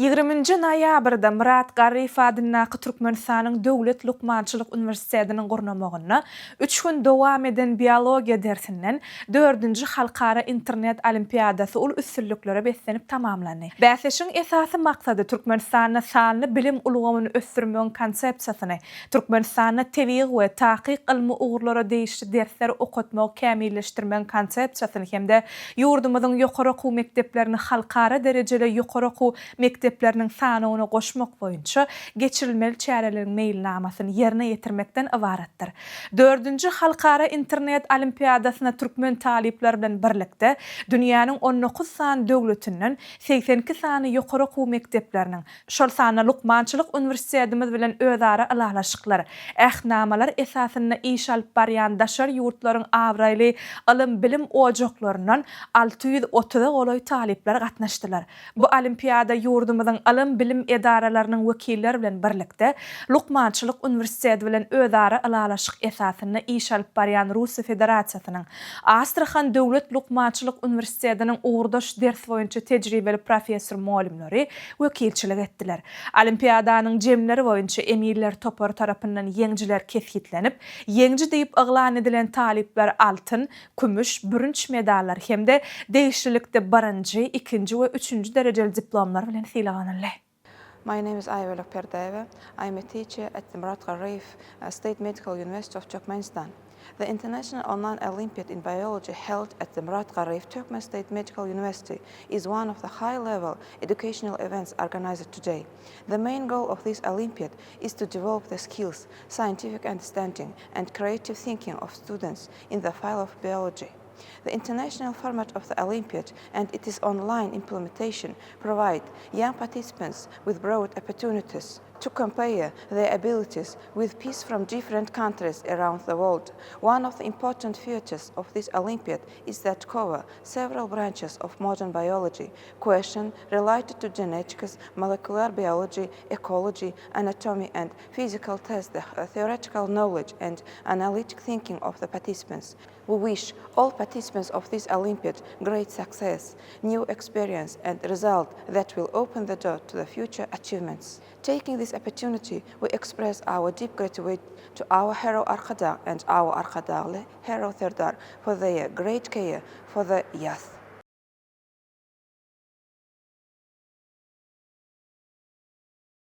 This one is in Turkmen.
Ýigriminji noýabrda Myrat Garryýew adyndaky Türkmenistanyň Döwlet lukmançylyk uniwersitetiniň gurnamagynda üç gün dowam eden biologiýa dersinden dördünji halkara internet olimpiadasy uly üstünliklere beslenip tamamlandy. Bäsleşigiň esasy maksady Türkmenistanda sanly bilim ulgamyny ösdürmegiň konsepsiýasyny, Türkmenistanda tebigy we takyk ylmy ugurlara degişli dersleri okatmagy kämilleşdirmegiň konsepsiýasyny hem-de ýurdumyzyň ýokary okuw mekdeplerini halkara derejeli ýokary okuw mekdepleriniň sanawyna goşmak boýunça geçirilmeli çäreleriň meýilnamasyny ýerine ýetirmekden ybaratdyr. Dördünji halkara internet olimpiadasyna türkmen talyplary bilen birlikde dünýäniň on dokuz sany döwletinden 82 sany ýokary okuw mekdepleriniň, şol sanda lukmançylyk uniwersitetimiz bilen özara ylalaşyklar, ähtnamalar esasynda iş alyp barýan daşary ýurtlaryň abraýly ylym-bilim ojaklaryndan 630-a golaý talyplar gatnaşdylar. Bu olimpiada ýurdumyzyň ylym-bilim edaralarynyň wekilleri bilen birlikde, lukmançylyk uniwersiteti bilen özara ylalaşyk esasynda iş alyp barýan Russiýa Federasiýasynyň Astrahan döwlet lukmançylyk uniwersitetiniň ugurdaş ders boýunça tejribeli professor-mugallymlary wekilçilik etdiler. Olimpiadanyň jemleri boýunça eminler topary tarapyndan ýeňjiler kesgitlenip, ýeňji diýip yglan edilen talyplar altyn, kümüş, bürünç medallar hem-de degişlilikde birinji, ikinji we üçünji derejeli diplomlar bilen sylaglanyldy. My name is Aýbölek Perdaýewa. I am a teacher at the Myrat Garryýew State Medical University of Turkmenistan. The International Online Olympiad in Biology held at the Myrat Garryýew Turkmen State Medical University is one of the high-level educational events organized today. The main goal of this Olympiad is to develop the skills, scientific understanding and creative thinking of students in the field of biology. The international format of the Olympiad and its online implementation provide young participants with broad opportunities to compare their abilities with peers from different countries around the world. One of the important features of this Olympiad is that cover several branches of modern biology, question related to genetics, molecular biology, ecology, anatomy and physical test the theoretical knowledge and analytic thinking of the participants. We wish all participants of this Olympiad great success, new experience and result that will open the door to the future achievements. Taking this opportunity, we express our deep gratitude to our hero Arkadag and our Arkadagly hero Serdar for their great care for the youth.